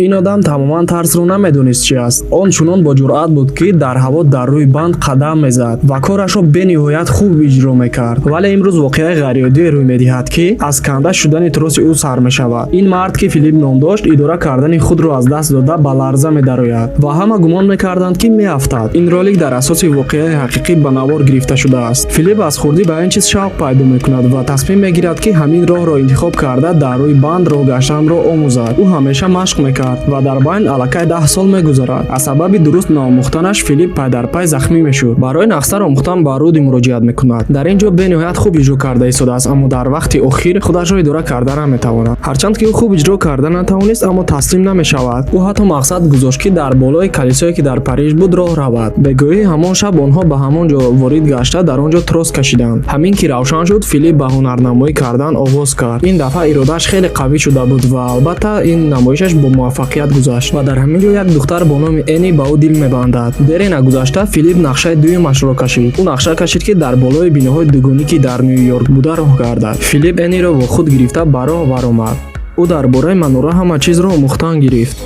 Ин одам тамоман тарсро намедонист чи аст. Он чунон бо ҷуръат буд, ки дар ҳаво дар рӯи банд қадам мезад ва корашро бениҳоят хуб иҷро мекард. Вале имрӯз воқеаи ғайриоддие рӯй медиҳад, ки аз канда шудани троси ӯ сар мешавад. Ин мард, ки Филипп ном дошт, идора кардани худро аз даст дода, ба ларза медарояд ва ҳама гумон мекарданд, ки меафтад. Ин ролик дар асоси воқеаи ҳақиқӣ ба навор гирифта шудааст. Филипп аз хурдӣ ба ин чиз шавқ пайдо мекунад ва тасмим мегирад, ки ҳамин роҳро интихоб карда, дар рӯи банд роҳ гаштанро омӯзад. Ӯ ҳамеша машқ мекард ва дар байн аллакай 10 сол мегузарад. Аз сабаби дуруст наомӯхтанаш Филипп пайдарпай захмӣ мешуд. Барои нағзтар омӯхтан ба Руди муроҷиат мекунад. Дар ин ҷо бениҳоят хуб иҷро карда истодааст, аммо дар вақти охир худашро идора карда наметавонад. Ҳарчанд ки ӯ хуб иҷро карда натавонист, аммо таслим намешавад. Ӯ ҳатто мақсад гузошт, ки дар болои калисое, ки дар Париж буд, роҳ равад. Бегоҳӣ ҳамон шаб онҳо ба ҳамон ҷо ворид гашта, дар он ҷо трос кашиданд. Ҳамин ки равшан шуд, Филипп ба ҳунарнамоӣ кардан оғоз кард. Ин дафъа иродааш хеле қавӣ шуда буд ва албатта, ин намоишаш бо муваффақият гузашт ва дар ҳамин ҷо як духтар бо номи Эни ба ӯ дил мебандад. Дере нагузашта Филипп нақшаи дуюмашро кашид. Ӯ нақша кашид, ки дар болои биноҳои дугонӣ, ки дар Ню-Йорк буда, роҳ гардад. Филипп Эниро бо худ гирифта, ба роҳ баромад. Ӯ дар бораи манора ҳама чизро омӯхтан гирифт.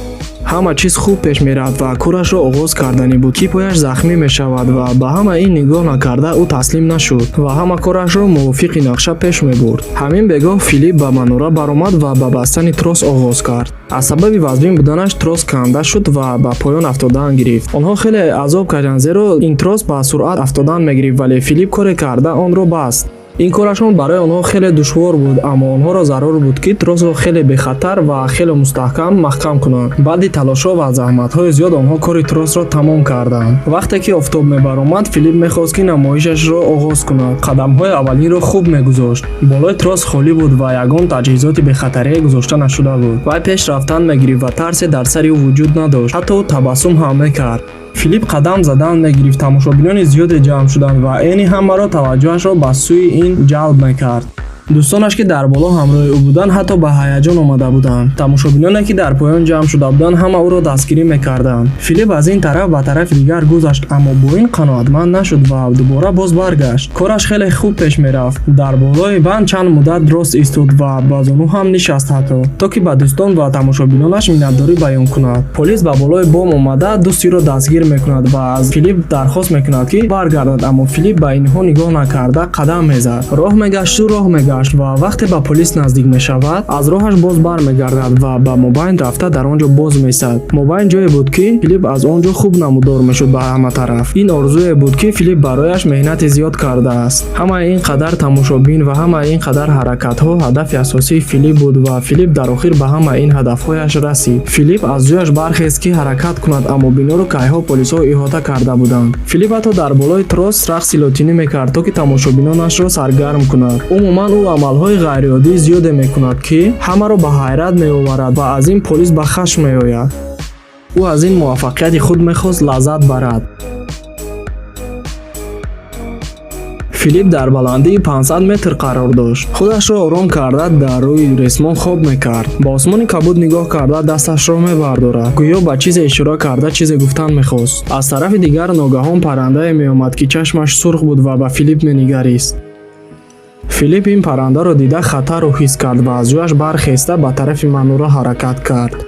Ҳама чиз хуб пеш мерафт ва корашро оғоз карданӣ буд, ки пояш захмӣ мешавад ва ба ҳама ин нигоҳ накарда, ӯ таслим нашуд ва ҳама корашро мувофиқи нақша пеш мебурд. Ҳамин бегоҳ Филипп ба манора баромад ва ба бастани трос оғоз кард. Аз сабаби вазмин буданаш трос канда шуд ва ба поён афтодан гирифт. Онҳо хеле азоб кашиданд, зеро ин трос ба суръат афтодан мегирифт, вале Филипп коре карда онро баст. Ин корашон барои онҳо хеле душвор буд, аммо онҳоро зарур буд, ки тросро хеле бехатар ва хеле мустаҳкам маҳкам кунанд. Баъди талошҳо ва заҳматҳои зиёд онҳо кори тросро тамом карданд. Вақте ки офтоб мебаромад, Филипп мехост, ки намоишашро оғоз кунад. Қадамҳои аввалинро хуб мегузошт. Болои трос холӣ буд ва ягон таҷҳизоти бехатарие гузошта нашуда буд. Вай пеш рафтан мегирифт ва тарсе дар сари ӯ вуҷуд надошт, ҳатто ӯ табассум ҳам мекард. Филипп қадам задан мегирифт. Тамошобинони зиёде ҷамъ шуданд ва Эни ҳамаро таваҷҷӯҳашро ба сӯи ин ҷалб мекард. Дӯстонаш, ки дар боло ҳамроҳи ӯ буданд, ҳатто ба ҳаяҷон омада буданд. Тамошобиноне, ки дар поён ҷамъ шуда буданд, ҳама ӯро дастгирӣ мекарданд. Филипп аз ин тараф ба тарафи дигар гузашт, аммо бо ин қаноатманд нашуд ва дубора боз баргашт. Кораш хеле хуб пеш мерафт. Дар болои банд чанд муддат рост истод ва ба зону ҳам нишаст, ҳатто то ки ба дӯстон ва тамошобинонаш миннатдорӣ баён кунад. Полис ба болои бом омада, дӯстиро дастгир мекунад ва аз Филипп дархост мекунад, ки баргардад, аммо Филипп ба инҳо нигоҳ накарда қадам мезад. Роҳ мегашту роҳ мегашт ва вақте ба полис наздик мешавад, аз роҳаш боз бармегардад ва ба мобайн рафта, дар он ҷо боз меистад. Мобайн ҷое буд, ки Филипп аз он ҷо хуб намудор мешуд ба ҳама тараф. Ин орзуе буд, ки Филипп барояш меҳнати зиёд кардааст. Ҳамаи ин қадар тамошобин ва ҳамаи ин қадар ҳаракатҳо ҳадафи асосии Филипп буд ва Филипп дар охир ба ҳамаи ин ҳадафҳояш расид. Филипп аз ҷояш бархест, ки ҳаракат кунад, аммо биноро кайҳо полисҳо иҳота карда буданд. Филипп ҳатто дар болои трос рақси лотинӣ мекард, то ки тамошобинонашро саргарм кунад. Умуман, ӯ амалҳои ғайриоддии зиёде мекунад, ки ҳамаро ба ҳайрат меоварад ва аз ин полис ба хашм меояд. Ӯ аз ин муваффақияти худ мехост лаззат барад. Филипп дар баландии 500 метр қарор дошт. Худашро ором карда, дар рӯи ресмон хоб мекард. Ба осмони кабуд нигоҳ карда, дасташро мебардорад, гӯё ба чизе ишора карда, чизе гуфтан мехост. Аз тарафи дигар ногаҳон паррандае меомад, ки чашмаш сурх буд ва ба Филипп менигарист. Филипп ин паррандаро дида, хатарро ҳис кард ва аз ҷояш бархеста, ба тарафи манора ҳаракат кард.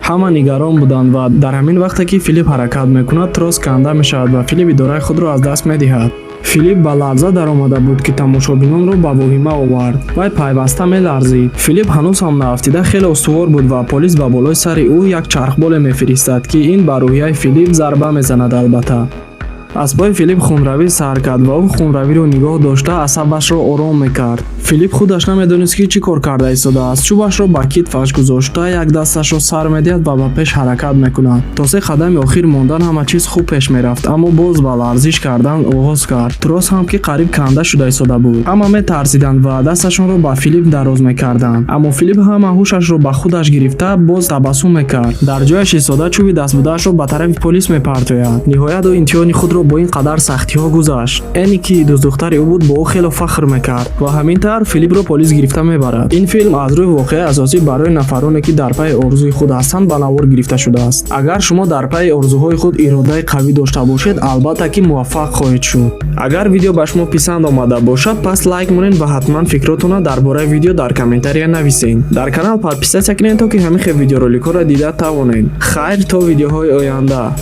Ҳама нигарон буданд ва дар ҳамин вақте ки Филипп ҳаракат мекунад, трос канда мешавад ва Филипп идораи худро аз даст медиҳад. Филипп ба ларза даромада буд, ки тамошобинонро ба воҳима овард. Вай пайваста меларзид. Филипп ҳанӯз ҳам наафтида хеле устувор буд ва полис ба болои сари ӯ як чархболе мефиристад, ки ин ба рӯҳияи Филипп зарба мезанад. Албатта, аз пои Филипп хунравӣ сар кард ва ӯ хунравиро нигоҳ дошта, асабашро ором мекард. Филипп худаш намедонист, ки чӣ кор карда истодааст. Чӯбашро ба китфаш гузошта, як дасташро сар медиҳад ва ба пеш ҳаракат мекунад. То се қадами охир мондан ҳама чиз хуб пеш мерафт, аммо боз ба ларзиш кардан оғоз кард. Трос ҳам ки қариб канда шуда истода буд. Ҳама метарсиданд ва дасташонро ба Филипп дароз мекарданд, аммо Филипп ҳама ҳушашро ба худаш гирифта, боз табассум мекард. Дар ҷояш истода, чӯби дастбудаашро ба тарафи полис мепартояд. Ниҳоят, ӯ имтиҳони худро худро бо ин қадар сахтиҳо гузашт. Эни, ки дӯстдухтари ӯ буд, бо ӯ хело фахр мекард. Ва ҳамин тавр Филиппро полис гирифта мебарад. Ин филм аз рӯи воқеаи асосӣ барои нафароне, ки дар пайи орзуи худ ҳастанд, ба навор гирифта шудааст. Агар шумо дар пайи орзуҳои худ иродаи қавӣ дошта бошед, албатта ки муваффақ хоҳед шуд. Агар видео ба шумо писанд омада бошад, пас лайк монед ва ҳатман фикротонро дар бораи видео дар комментария нависед. Дар канал подписаться кунед, то ки ҳамин хел видеороликҳоро дида тавонед. Хайр, то видеоҳои оянда.